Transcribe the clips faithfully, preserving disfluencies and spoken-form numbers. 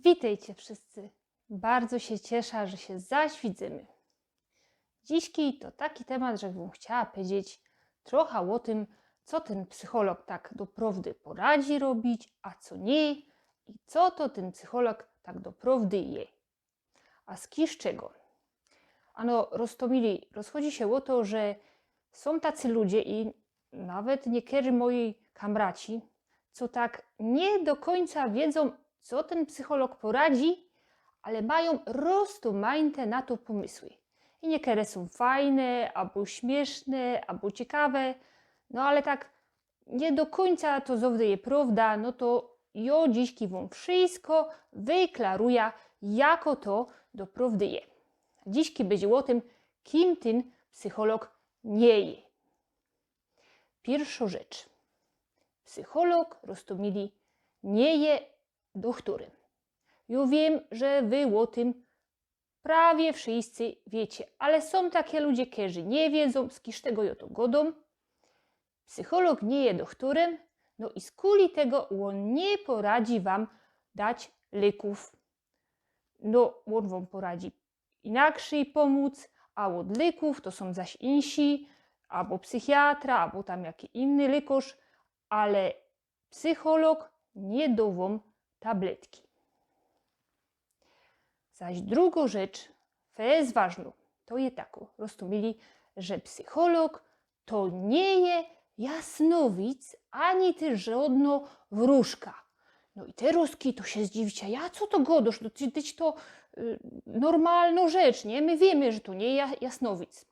Witejcie wszyscy. Bardzo sie ciesza, że sie zaś widzymy. Dzisiej to taki temat, że bych chciała powiedzieć trochã ô tym, co tyn psycholog tak doprŏwdy poradzi robić, a co niy, i co to tyn psycholog tak doprŏwdy je. A z kiż czego? Ano, Roztomili, rozchodzi sie ô to, że sōm tacy ludzie i nawet niykerzy moji kamraci, co tak niy do kōńca wiedzōm, co tyn psycholog poradzi, ale majōm roztōmajte na to pōmysły. I niykere sōm fajne, abo śmiyszne, abo ciekawe, no ale tak niy do kōńca to zŏwdy je prŏwda, no to jŏ dzisiej wōm wszysko wyklaruja, jako to doprŏwdy je. Dzisiej bydzie ô tym, kim tyn psycholog niy je. Piyrszŏ rzecz. Psycholog, Roztomili, niy je dochtōrym. Jŏ wiym, że wy ô tym prawie wszyscy wiycie, ale sōm take ludzie, kerzy niy wiedzōm, z kiż tego jŏ to gŏdōm. Psycholog niy je dochtōrym, no i skuli tego ôn niy poradzi wōm dać lykōw. No, ôn wōm poradzi inakszyj pōmōc, a ôd lykōw to sōm zaś insi, abo psychiatra, abo tam jaki inny lykŏrz, ale psycholog niy dŏ wōm tabletki. Zaś drugŏ rzecz, fest ważnŏ, to je takŏ, Roztomili, że psycholog to niy je jasnowic, ani tyż żŏdnŏ wróżka. No i te Ruski to sie zdziwicie, ja, co to gŏdŏsz, no, ty, ty, to y, normalnŏ rzecz, niy? My wiymy, że to niy je ja-, jasnowic.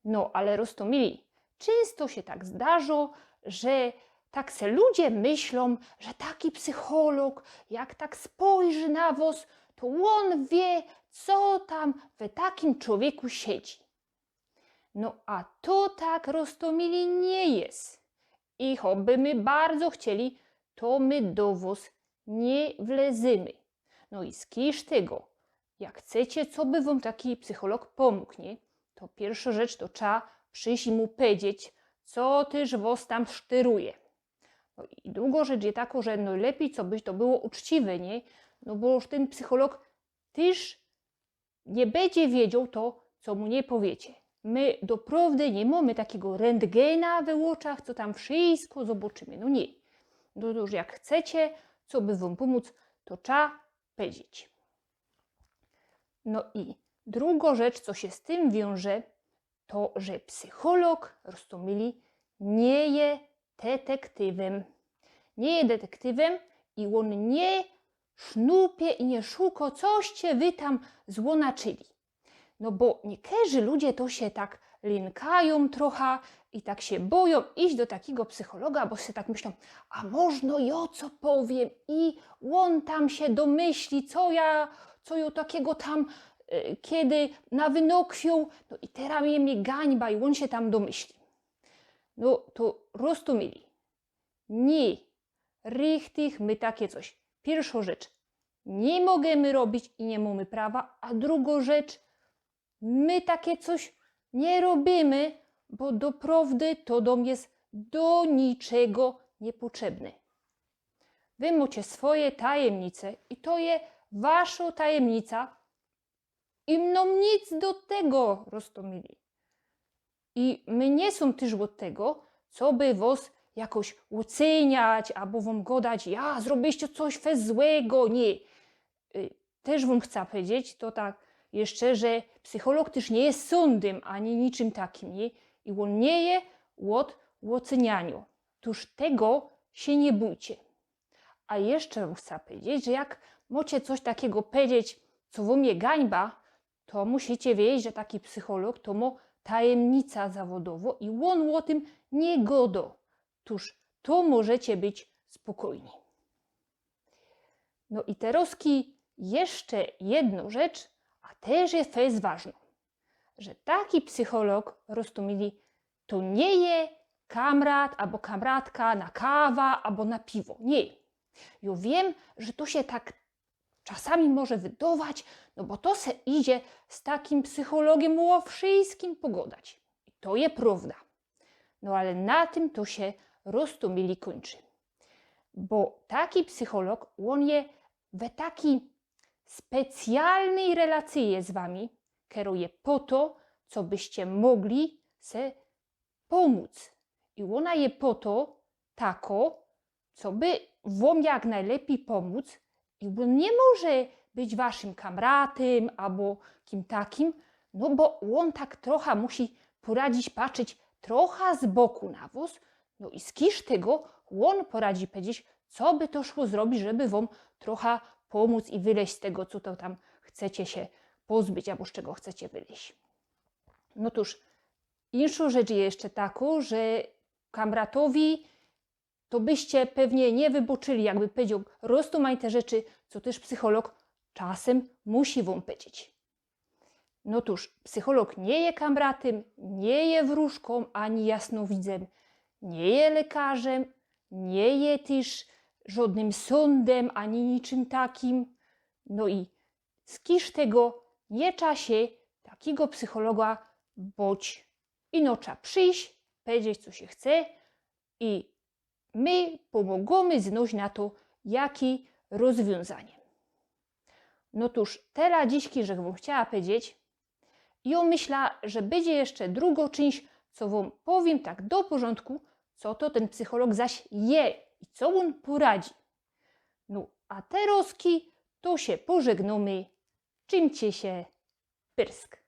No, ale Roztomili, czynsto sie tak zdarzŏ, że tak se ludzie myślōm, że taki psycholog, jak tak spojrzy na wŏs, to ôn wiy, co tam we takim człowieku siedzi. No, a to tak, Roztomili, niy je. I choćby my bardzo chcieli, to my do wŏs niy wlezymy. No i z kiż tego, jak chcecie, coby wōm taki psycholog pōmōg, niy? To piyrszŏ rzecz, to trzeba prziś i mu powiedzieć, co tyż wŏs tam sztyruje. No i drugŏ rzecz je takŏ, że nojlepij, coby to było uczciwe, niy? No bo już tyn psycholog tyż niy bydzie wiedzioł to, co mu niy powiecie. My doprŏwdy niy mōmy takigo rentgena we ôczach, co tam wszysko zobaczymy. No niy. No to już jak chcecie, coby wōm pōmōc, to trzeba powiedzieć. No i drugŏ rzecz, co sie z tym wiąże, to, że psycholog, Roztomili, niy je detektywym. Niy je detektywym i ôn niy sznupie i niy szukŏ, coście wy tam złōnaczyli. No bo niykerzy ludzie to sie tak lynkajōm trocha i tak sie bojōm iś do takigo psychologa, bo sie tak myślōm, a możno jŏ co powiym i ôn tam sie domyśli, co ja, co jŏ takigo tam e, kedy nawynokwiōł, no i teroz je mi gańba i ôn sie tam domyśli. No to Roztomili. Niy, richtig my takie coś. Piyrszŏ rzecz, niy możymy robić i niy mōmy prawa, a drugŏ rzecz, my takie coś niy robiymy, bo doprŏwdy to dōm je do niczego niypotrzebne. Wy mŏcie swoje tajymnice i to je waszŏ tajymnica i mnōm nic do tego, Roztomili. I my niy sōm tyż ôd tego, coby wŏs jakoś ôcyniać abo wōm gŏdać, ja, zrobiliście coś fest złego, niy. Y, tyż wōm chca powiedzieć, to tak jeszcze, że psycholog tyż niy je sōndym ani niczym takim, niy? I ôn niy je ôd ôcynianiŏ. Tōż tego sie niy bōjcie. A jeszcze wōm chca powiedzieć, że jak mŏcie coś takigo powiedzieć, co wōm je gańba, to musicie wiedzieć, że taki psycholog to mŏ tajymnica zawodowŏ i ôn ô tym niy gŏdŏ. Tōż to możecie być spokojni. No i teroz jeszcze jedna rzecz, a tyż je fest ważnŏ, że taki psycholog, Roztomili, to niy je kamrat abo kamratka na kawa abo na piwo. Niy. Jŏ wiym, że to sie tak czasami może wydować, no bo to se idzie z takim psychologym ô wszyskim pogŏdać. I to je prŏwda. No ale na tym to sie, Roztomili, kōńczy. Bo taki psycholog, ôn je we taki specjalnyj relacyje z wami, kero je po to, co byście mogli se pōmōc. I ôna je po to tako, co by wōm jak nojlepij pōmōc. I ôn niy może być waszym kamratym abo kim takim, no bo ôn tak trocha musi poradzić patrzeć trocha z boku na wos, no i z kisz tego ôn poradzi powiedzieć, co by to szło zrobić, żeby wōm trocha pōmōc i wyleź z tego, co to tam chcecie sie pozbyć abo z czego chcecie wyleź. No tōż, inszŏ rzecz je jeszcze tako, że kamratowi to byście pewnie niy wyboczyli, jakby powiedzioł roztōmajte rzeczy, co tyż psycholog czasym musi wōm powiedzieć. No tōż, psycholog niy je kamratym, niy je wróżkōm ani jasnowidzym, niy je lekarzym, niy je tyż żŏdnym sōndym ani niczym takim. No i z kisz tego niy trza sie takigo psychologa boć. Ino trza przijś, powiedzieć, co sie chce i my pōmōgōmy znojś na to jakij rozwiōnzanie. No tōż, tela dzisiej, żech wōm chciała powiedzieć. I jŏ myśla, że bydzie jeszcze drugŏ czynść, co wōm powiym tak do porzōndku, co to tyn psycholog zaś je i co ôn poradzi. No, a terŏzki to sie pożegnōmy. Trzimcie sie, pyrsk.